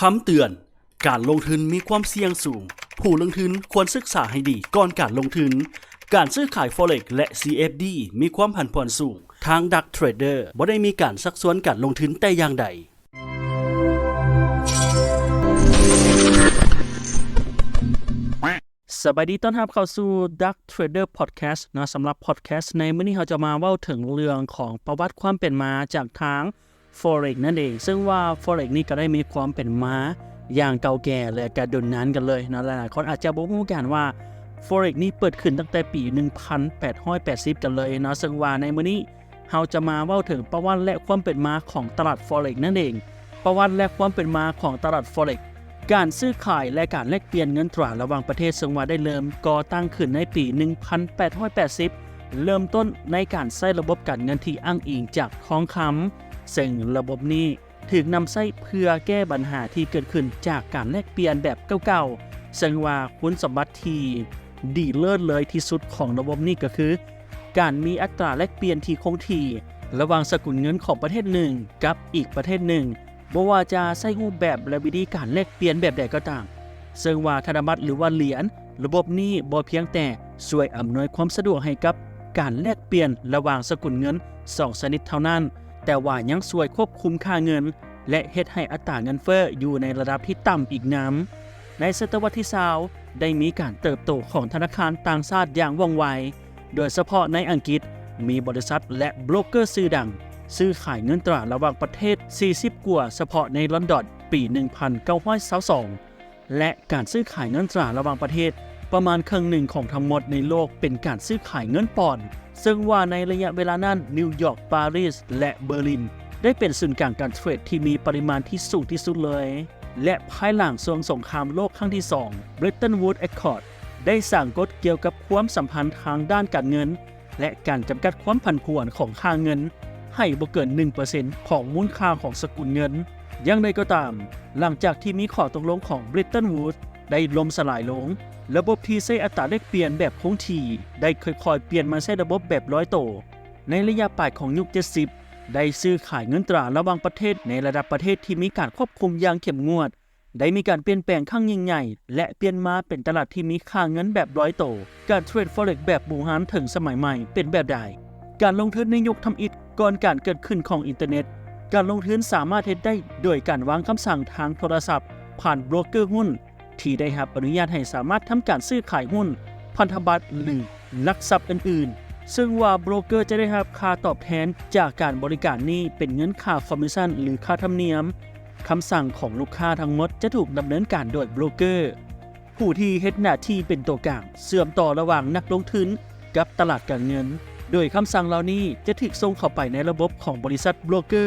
ຄຳເຕືອນ, ການລົງທຶນມີຄວາມສ່ຽງສູງ. ຜູ້ລົງທຶນຄວນສຶກສາໃຫ້ດີກ່ອນການລົງທຶນ. ການຊື້ຂາຍ Forex ແລະ CFD ມີຄວາມຜັນຜວນສູງ. ທາງ Dark Trader ບໍ່ໄດ້ມີການຊັກຊວນການລົງທຶນແຕ່ຢ່າງໃດ. ສະບາຍດີ ຕ້ອນຮັບເຂົ້າສູ່ Dark Trader Podcast ເນາະ. ສຳລັບ Podcast ໃນມື້ນີ້ ເຮົາຈະມາເວົ້າເຖິງເລື່ອງຂອງປະຫວັດຄວາມເປັນມາຈາກທາງ Forex ນັ້ນເອງ, ເຊິ່ງວ່າ Forex ນີ້ກໍໄດ້ມີຄວາມເປັນມາຢ່າງເກົ່າແກ່ ແລະ ກະດົນນານກັນເລີຍເນາະ. ຫຼາຍໆຄົນອາດຈະບໍ່ຮູ້ກັນວ່າ Forex ນີ້ເປີດຂຶ້ນຕັ້ງແຕ່ປີໜຶ່ງພັນແປດຮ້ອຍແປດສິບກັນເລີຍເນາະ, ເຊິ່ງວ່າໃນມື້ນີ້ເຮົາຈະມາເວົ້າເຖິງປະຫວັດ ແລະ ຄວາມເປັນມາຂອງຕະຫຼາດ Forex ນັ້ນເອງ. ປະຫວັດ ແລະ ຄວາມເປັນມາຂອງຕະຫຼາດ Forex, ການຊື້ຂາຍ ແລະ ການແລກປ່ຽນເງິນຕຣາລະຫວ່າງປະເທດ ເຊິ່ງວ່າໄດ້ເລີ່ມກໍ່ຕັ້ງຂຶ້ນໃນປີໜຶ່ງພັນແປດຮ້ອຍແປດສິບ ເລີ່ມຕົ້ນໃນການໃຊ້ລະບົບການເງິນທີ່ອ້າງອີງຈາກທອງຄຳ, ເຊິ່ງລະບົບນີ້ຖືກນຳໃຊ້ເພື່ອແກ້ບັນຫາທີ່ເກີດຂຶ້ນຈາກການແລກປ່ຽນແບບເກົ່າໆ, ເຊິ່ງວ່າຄຸນສົມບັດທີ່ດີເລີດເລີຍທີ່ສຸດຂອງລະບົບນີ້ກໍຄື ການມີອັດຕາແລກປ່ຽນທີ່ຄົງທີ່ລະຫວ່າງສະກຸນເງິນຂອງປະເທດໜຶ່ງກັບອີກປະເທດໜຶ່ງ, ບໍ່ວ່າຈະໃຊ້ຮູບແບບ ແລະ ວິທີການແລກປ່ຽນແບບໃດກໍຕາມ. ເຊິ່ງວ່າທະນະບັດ ຫຼືວ່າຫຼຽນ, ລະບົບນີ້ບໍ່ພຽງແຕ່ຊ່ວຍອຳນວຍຄວາມສະດວກໃຫ້ກັບການແລກປ່ຽນລະຫວ່າງສະກຸນເງິນສອງຊະນິດເທົ່ານັ້ນ, ແຕ່ວ່າຍັງຊ່ວຍຄວບຄຸມຄ່າເງິນ ແລະ ເຮັດໃຫ້ອັດຕາເງິນເຟີ້ຢູ່ໃນລະດັບທີ່ຕ່ຳອີກນຳ. ໃນສະຕະວັດທີຊາວ ໄດ້ມີການເຕີບໂຕຂອງທະນາຄານຕ່າງຊາດຢ່າງວ່ອງໄວ, ໂດຍສະເພາະໃນອັງກິດ ມີບໍລິສັດ ແລະ ໂບຣກເກີຊື່ດັງຊື້ຂາຍເງິນຕຣາລະຫວ່າງປະເທດສີ່ສິບກວ່າສະເພາະໃນລອນດອນປີໜຶ່ງພັນເກົ້າຮ້ອຍຊາວສອງ ແລະ ການຊື້ຂາຍເງິນຕຣາລະຫວ່າງປະເທດປະມານເຄິ່ງໜຶ່ງຂອງທັງໝົດໃນໂລກເປັນການຊື້ຂາຍເງິນປອນ, ເຊິ່ງວ່າໃນໄລຍະເວລານັ້ນ ນິວຢອກ, ປາຣີສ ແລະ ເບີລິນ ໄດ້ເປັນສູນກາງການເທຣດທີ່ມີປະລິມານທີ່ສູງທີ່ສຸດເລີຍ. ແລະ ພາຍຫຼັງຊ່ວງສົງຄາມໂລກຄັ້ງທີສອງ, Bretton Woods Accord ໄດ້ສ້າງກົດກ່ຽວກັບຄວາມສຳພັນທາງດ້ານການເງິນ ແລະ ການຈຳກັດຄວາມຜັນຜວນຂອງຄ່າເງິນໃຫ້ບໍ່ເກີນໜຶ່ງເປີເຊັນຂອງມູນຄ່າຂອງສະກຸນເງິນ. ຢ່າງໃດກໍຕາມ, ຫຼັງຈາກທີ່ມີຂໍ້ຕົກລົງຂອງ Bretton Woods ໄດ້ລົ້ມສະຫຼາຍລົງ, ລະບົບທີ່ໃຊ້ອັດຕາແລກປ່ຽນແບບຄົງທີ່ໄດ້ຄ່ອຍໆປ່ຽນມາໃຊ້ລະບົບແບບລອຍໂຕ. ໃນໄລຍະປາຍຂອງຍຸກເຈັດສິບ ໄດ້ຊື້ຂາຍເງິນຕຣາລະຫວ່າງປະເທດໃນລະດັບປະເທດທີ່ມີການຄວບຄຸມຢ່າງເຂັ້ມງວດ, ໄດ້ມີການປ່ຽນແປງຄັ້ງຍິ່ງໃຫຍ່ ແລະ ປ່ຽນມາເປັນຕະຫຼາດທີ່ມີຄ່າເງິນແບບລອຍໂຕ. ການເທຣດ Forex ແບບບູຮານເຖິງສະໄໝໃໝ່ເປັນແບບໃດ? ການລົງທຶນໃນຍຸກທຳອິດກ່ອນການເກີດຂຶ້ນຂອງອິນເຕີເນັດ. ການລົງທຶນສາມາດເຮັດໄດ້ໂດຍການວາງຄຳສັ່ງທາງໂທລະສັບຜ່ານໂບຣກເກີຮຸ້ນ ທີ່ໄດ້ຮັບອະນຸຍາດໃຫ້ສາມາດທຳການຊື້ຂາຍຮຸ້ນ, ພັນທະບັດ ຫຼື ຫຼັກຊັບອື່ນໆ, ເຊິ່ງວ່າໂບຣກເກີຈະໄດ້ຮັບຄ່າຕອບແທນຈາກການບໍລິການນີ້ເປັນເງິນຄ່າຄອມມິຊັນ ຫຼື ຄ່າທຳນຽມ. ຄຳສັ່ງຂອງລູກຄ້າທັງໝົດຈະຖືກດຳເນີນການໂດຍໂບຣກເກີ, ຜູ້ທີ່ເຮັດໜ້າທີ່ເປັນຕົວກາງເຊື່ອມຕໍ່ລະຫວ່າງນັກລົງທຶນກັບຕະຫຼາດການເງິນ, ໂດຍຄຳສັ່ງເຫຼົ່ານີ້ຈະຖືກສົ່ງເຂົ້າໄປໃນລະບົບຂອງບໍລິສັດໂບຣກເກີ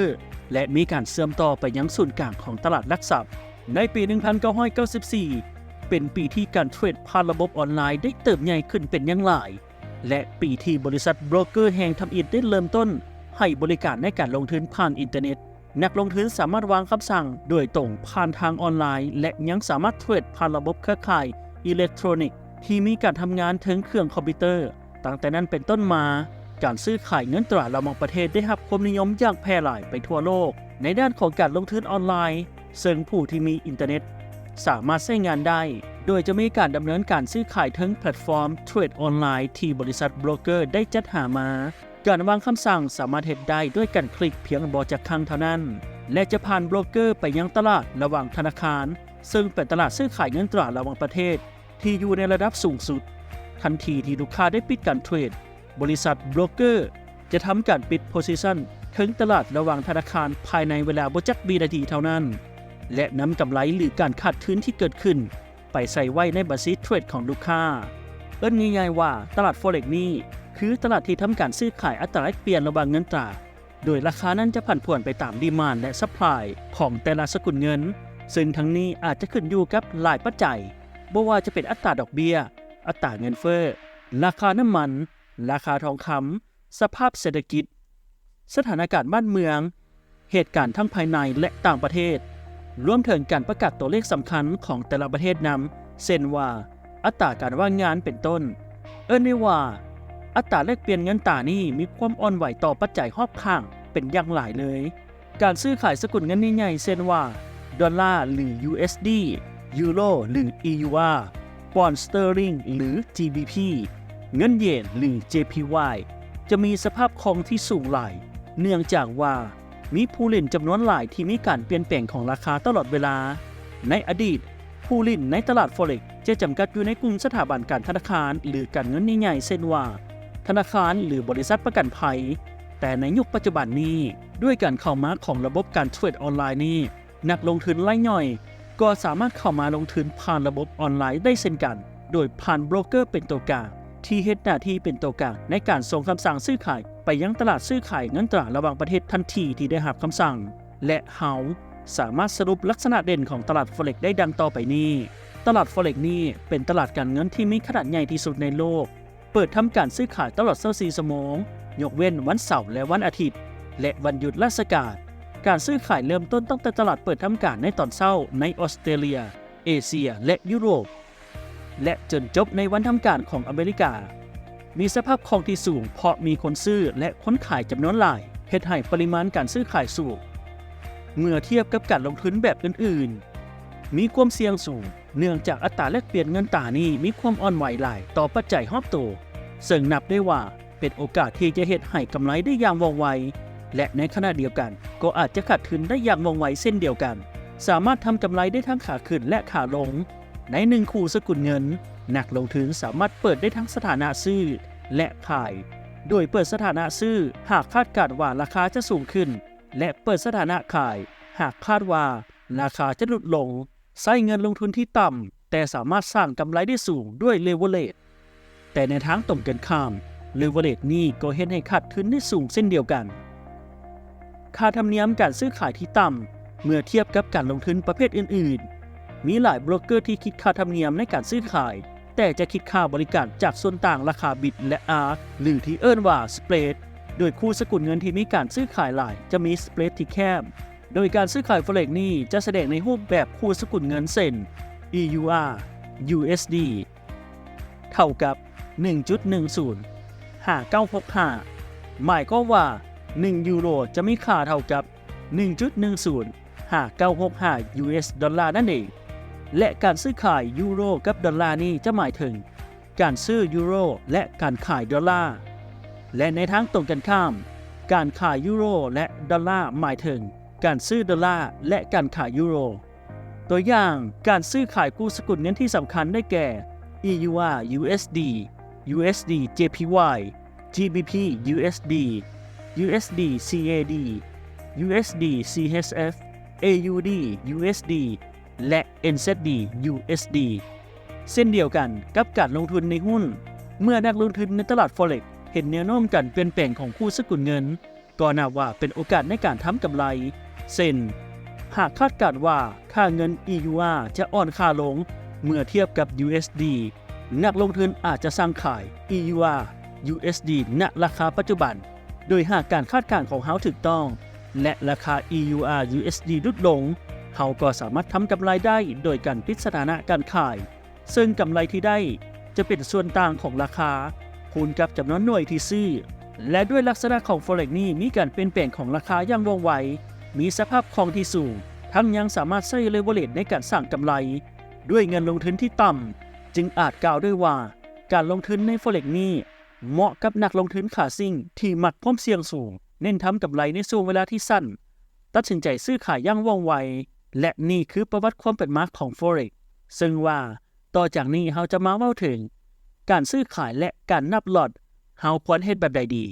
ແລະ ມີການເຊື່ອມຕໍ່ໄປຍັງສູນກາງຂອງຕະຫຼາດຫຼັກຊັບ. ໃນປີໜຶ່ງພັນເກົ້າຮ້ອຍເກົ້າສິບສີ່ ເປັນປີທີ່ການເທຣດຜ່ານລະບົບອອນລາຍໄດ້ເຕີບໃຫຍ່ຂຶ້ນເປັນຢ່າງຫຼາຍ ແລະ ປີທີ່ບໍລິສັດໂບຣກເກີແຫ່ງທຳອິດໄດ້ເລີ່ມຕົ້ນໃຫ້ບໍລິການໃນການລົງທຶນຜ່ານອິນເຕີເນັດ. ນັກລົງທຶນສາມາດວາງຄຳສັ່ງໂດຍຕົງຜ່ານທາງອອນລາຍ ແລະ ຍັງສາມາດເທຣດຜ່ານລະບົບເຄືອຂ່າຍອີເລັກໂທຣນິກທີ່ມີການທຳງານເທິງເຄື່ອງຄອມພິວເຕີ. ຕັ້ງແຕ່ນັ້ນເປັນຕົ້ນມາ, ການຊື້ຂາຍເງິນຕຣາລະຫວ່າງປະເທດໄດ້ຮັບຄວາມນິຍົມຢ່າງແຜ່ຫຼາຍໄປທົ່ວໂລກໃນດ້ານຂອງການລົງທຶນອອນລາຍ, ເຊິ່ງຜູ້ທີ່ມີອິນເຕີເນັດສາມາດໃຊ້ງານໄດ້, ໂດຍຈະມີການດຳເນີນການຊື້ຂາຍເທິງແພລດຟອມເທຣດອອນລາຍທີ່ບໍລິສັດໂບຣກເກີໄດ້ຈັດຫາມາ. ການວາງຄຳສັ່ງສາມາດເຮັດໄດ້ດ້ວຍການຄລິກພຽງບໍ່ຈັກຄັ້ງເທົ່ານັ້ນ ແລະ ຈະຜ່ານໂບຣກເກີໄປຍັງຕະຫຼາດລະຫວ່າງທະນາຄານ, ເຊິ່ງເປັນຕະຫຼາດຊື້ຂາຍເງິນຕຣາລະຫວ່າງປະເທດ ທີ່ຢູ່ໃນລະດັບສູງສຸດ. ທັນທີທີ່ລູກຄ້າໄດ້ປິດການເທຣດ, ບໍລິສັດໂບຣກເກີຈະທຳການປິດໂພຊິຊັນເທິງຕະຫຼາດລະຫວ່າງທະນາຄານພາຍໃນເວລາບໍ່ຈັກວິນາທີເທົ່ານັ້ນ ແລະ ນຳກຳໄລ ຫຼື ການຂາດທຶນທີ່ເກີດຂຶ້ນໄປໃສ່ໄວ້ໃນບັນຊີເທຣດຂອງລູກຄ້າ. ເອີ້ນງ່າຍໆວ່າ ຕະຫຼາດ Forex ນີ້ຄືຕະຫຼາດທີ່ທຳການຊື້ຂາຍອັດຕາແລກປ່ຽນລະຫວ່າງເງິນຕາ ໂດຍລາຄານັ້ນຈະຜັນຜວນໄປຕາມດີມານ ແລະ ຊັບພລາຍຂອງແຕ່ລະສະກຸນເງິນ, ເຊິ່ງທັງນີ້ອາດຈະຂຶ້ນຢູ່ກັບຫຼາຍປັດໄຈ, ບໍ່ວ່າຈະເປັນອັດຕາດອກເບ້ຍ, ອັດຕາເງິນເຟີ້, ລາຄານ້ຳມັນ, ລາຄາທອງຄຳ, ສະພາບເສດຖະກິດ, ສະຖານະການບ້ານເມືອງ, ເຫດການທັງພາຍໃນ ແລະ ຕ່າງປະເທດ, ລວມເຖິງການປະກາດຕົວເລກສຳຄັນຂອງແຕ່ລະປະເທດນຳ, ເຊັ່ນວ່າ ອັດຕາການວ່າງງານເປັນຕົ້ນ. ເອີ້ນໄດ້ວ່າ ອັດຕາແລກປ່ຽນເງິນຕານີ້ມີຄວາມອ່ອນໄຫວຕໍ່ປັດໄຈຮອບຂ້າງເປັນຢ່າງຫຼາຍເລີຍ. ການຊື້ຂາຍສະກຸນເງິນໃຫຍ່ໆ ເຊັ່ນວ່າ ດອນລາ ຫຼື USD, ຢູໂຣ ຫຼື EUR, ປອນສະເຕີລິງ ຫຼື GBP, ເງິນເຢນ ຫຼື JPY ຈະມີສະພາບຄອງທີ່ສູງຫຼາຍ ເນື່ອງຈາກວ່າມີຜູ້ຫຼິ້ນຈຳນວນຫຼາຍທີ່ມີການປ່ຽນແປງຂອງລາຄາຕະຫຼອດເວລາ. ໃນອະດີດ, ຜູ້ຫຼິ້ນໃນຕະຫຼາດ Forex ຈະຈຳກັດຢູ່ໃນກຸ່ມສະຖາບັນການທະນາຄານ ຫຼື ການເງິນໃຫຍ່ໆ ເຊັ່ນວ່າ ທະນາຄານ ຫຼື ບໍລິສັດປະກັນໄພ. ແຕ່ໃນຍຸກປັດຈຸບັນນີ້, ດ້ວຍການເຂົ້າມາຂອງລະບົບການເທຣດອອນລາຍນີ້, ນັກລົງທຶນລາຍຍ່ອຍກໍສາມາດເຂົ້າມາລົງທຶນຜ່ານລະບົບອອນລາຍໄດ້ເຊັ່ນກັນ, ໂດຍຜ່ານໂບຣກເກີເປັນຕົວກາງ ທີ່ເຮັດໜ້າທີ່ເປັນຕົວກາງໃນການສົ່ງຄຳສັ່ງຊື້ຂາຍໄປຍັງຕະຫຼາດຊື້ຂາຍເງິນຕາລະຫວ່າງປະເທດທັນທີທີ່ໄດ້ຮັບຄຳສັ່ງ. ແລະ ເຮົາສາມາດສະຫຼຸບລັກສະນະເດັ່ນຂອງຕະຫຼາດ Forex ໄດ້ດັ່ງຕໍ່ໄປນີ້. ຕະຫຼາດ Forex ນີ້ເປັນຕະຫຼາດການເງິນທີ່ມີຂະໜາດໃຫຍ່ທີ່ສຸດໃນໂລກ. ເປີດທຳການຊື້ຂາຍຕະຫຼອດຊາວສີ່ຊົ່ວໂມງ, ຍົກເວັ້ນວັນເສົາ ແລະ ວັນອາທິດ ແລະ ວັນຢຸດລາຊະການ. ການຊື້ຂາຍເລີ່ມຕົ້ນຕັ້ງແຕ່ຕະຫຼາດເປີດທຳການໃນຕອນເຊົ້າໃນອອສເຕຣເລຍ, ເອເຊຍ ແລະ ຢູໂຣບ ແລະ ຈົນຈົບໃນວັນທຳການຂອງອາເມລິກາ. ມີສະພາບຄອງທີ່ສູງ ເພາະມີຄົນຊື້ ແລະ ຄົນຂາຍຈຳນວນຫຼາຍ, ເຮັດໃຫ້ປະລິມານການຊື້ຂາຍສູງ ເມື່ອທຽບກັບການລົງທຶນແບບອື່ນໆ. ມີຄວາມສ່ຽງສູງ ເນື່ອງຈາກອັດຕາແລກປ່ຽນເງິນຕານີ້ມີຄວາມອ່ອນໄຫວຫຼາຍຕໍ່ປັດໄຈຮອບໂຕ, ເຊິ່ງນັບໄດ້ວ່າເປັນໂອກາດທີ່ຈະເຮັດໃຫ້ກຳໄລໄດ້ຢ່າງວ່ອງໄວ ແລະ ໃນຂະນະດຽວກັນກໍອາດຈະຂາດທຶນໄດ້ຢ່າງວ່ອງໄວເຊັ່ນດຽວກັນ. ສາມາດທຳກຳໄລໄດ້ທັງຂາຂຶ້ນ ແລະ ຂາລົງ. ໃນໜຶ່ງຄູ່ສະກຸນເງິນ, ນັກລົງທຶນສາມາດເປີດໄດ້ທັງສະຖານະຊື້ ແລະ ຂາຍ, ໂດຍເປີດສະຖານະຊື້ ຫາກຄາດການວ່າລາຄາຈະສູງຂຶ້ນ ແລະ ເປີດສະຖານະຂາຍ ຫາກຄາດວ່າລາຄາຈະຫຼຸດລົງ. ໃຊ້ເງິນລົງທຶນທີ່ຕ່ຳ ແຕ່ສາມາດສ້າງກຳໄລໄດ້ສູງດ້ວຍເລເວີເຣຈ. ແຕ່ໃນທາງຕົງກັນຂ້າມ, ເລເວີເຣຈນີ້ກໍເຮັດໃຫ້ຂາດທຶນໄດ້ສູງເຊັ່ນດຽວກັນ. ຄ່າທຳນຽມການຊື້ຂາຍທີ່ຕ່ຳ ເມື່ອທຽບກັບການລົງທຶນປະເພດອື່ນໆ. ມີຫຼາຍໂບຣກເກີທີ່ຄິດຄ່າທຳນຽມໃນການຊື້ຂາຍ, ແຕ່ຈະຄິດຄ່າບໍລິການຈາກສ່ວນຕ່າງລາຄາບິດ ແລະ ອາກ ຫຼື ທີ່ເອີ້ນວ່າສະເປຣດ, ໂດຍຄູ່ສະກຸນເງິນທີ່ມີການຊື້ຂາຍຫຼາຍຈະມີສະເປຣດທີ່ແຄບ. ໂດຍການຊື້ຂາຍ Forex ນີ້ຈະສະແດງໃນຮູບແບບຄູ່ສະກຸນເງິນເຊັ່ນ EUR USD ເທົ່າກັບໜຶ່ງຈຸດໜຶ່ງສູນ ຫາເກົ້າຫົກຫ້າ ໝາຍຄວາມວ່າໜຶ່ງຢູໂຣຈະມີຄ່າເທົ່າກັບໜຶ່ງຈຸດໜຶ່ງສູນ ຫາເກົ້າຫົກຫ້າ US ດອນລານັ້ນເອງ ແລະ ການຊື້ຂາຍຢູໂຣກັບດອນລານີ້ຈະໝາຍເຖິງ ການຊື້ຢູໂຣ ແລະ ການຂາຍດອນລາ ແລະ ໃນທາງຕົງກັນຂ້າມ, ການຂາຍຢູໂຣ ແລະ ດອນລາ ໝາຍເຖິງການຊື້ດອນລາ ແລະ ການຂາຍຢູໂຣ. ຕົວຢ່າງ, ການຊື້ຂາຍຄູ່ສະກຸນເງິນທີ່ສຳຄັນໄດ້ແກ່ EUR USD, USD JPY, GBP USD, USD CAD, USD CHF, AUD USD ແລະ NZD USD. ເຊັ່ນດຽວກັນກັບການລົງທຶນໃນຫຸ້ນ, ເມື່ອນັກລົງທຶນໃນຕະຫຼາດ Forex ເຫັນແນວໂນ້ມການປ່ຽນແປງຂອງຄູ່ສະກຸນເງິນ, ກໍນັບວ່າເປັນໂອກາດໃນການທຳກຳໄລ. ເຊັ່ນ, ຫາກຄາດການວ່າຄ່າເງິນ EUR ຈະອ່ອນຄ່າລົງເມື່ອທຽບກັບ USD, ນັກລົງທຶນອາດຈະສັ່ງຂາຍ EUR USD ນະລາຄາປັດຈຸບັນ. ໂດຍຫາກການຄາດການຂອງເຮົາຖືກຕ້ອງ ແລະ ລາຄາ EUR USD ຫຼຸດລົງ, ເຮົາກໍສາມາດທຳກຳໄລໄດ້ໂດຍການປິດສະຖານະການຂາຍ, ເຊິ່ງກຳໄລທີ່ໄດ້ຈະເປັນສ່ວນຕ່າງຂອງລາຄາ ຄູນກັບຈຳນວນໜ່ວຍທີ່ຊື້. ແລະ ດ້ວຍລັກສະນະຂອງ Forex ນີ້ມີການປ່ຽນແປງຂອງລາຄາຢ່າງວ່ອງໄວ, ມີສະພາບຄອງທີ່ສູງ, ທັງຍັງສາມາດໃຊ້ leverage ໃນການສ້າງກຳໄລດ້ວຍເງິນລົງທຶນທີ່ຕ່ຳ, ຈຶ່ງອາດກ່າວໄດ້ວ່າ ການລົງທຶນໃນ Forex ນີ້ ເໝາະກັບນັກລົງທຶນຂາສິ້ງທີ່ມັກຄວາມສ່ຽງສູງ, ເນັ້ນທຳກຳໄລໃນຊ່ວງເວລາທີ່ສັ້ນ, ຕັດສິນໃຈຊື້ຂາຍຢ່າງວ່ອງໄວ, ແລະ ນີ້ຄືປະຫວັດຄວາມເປັນມາຂອງ Forex. ເຊິ່ງວ່າຕໍ່ຈາກນີ້ເຮົາຈະມາເວົ້າເຖິງການຊື້ຂາຍ ແລະ ການນັບລັອດ, ເຮົາຄວນເຮັດແບບໃດດີ?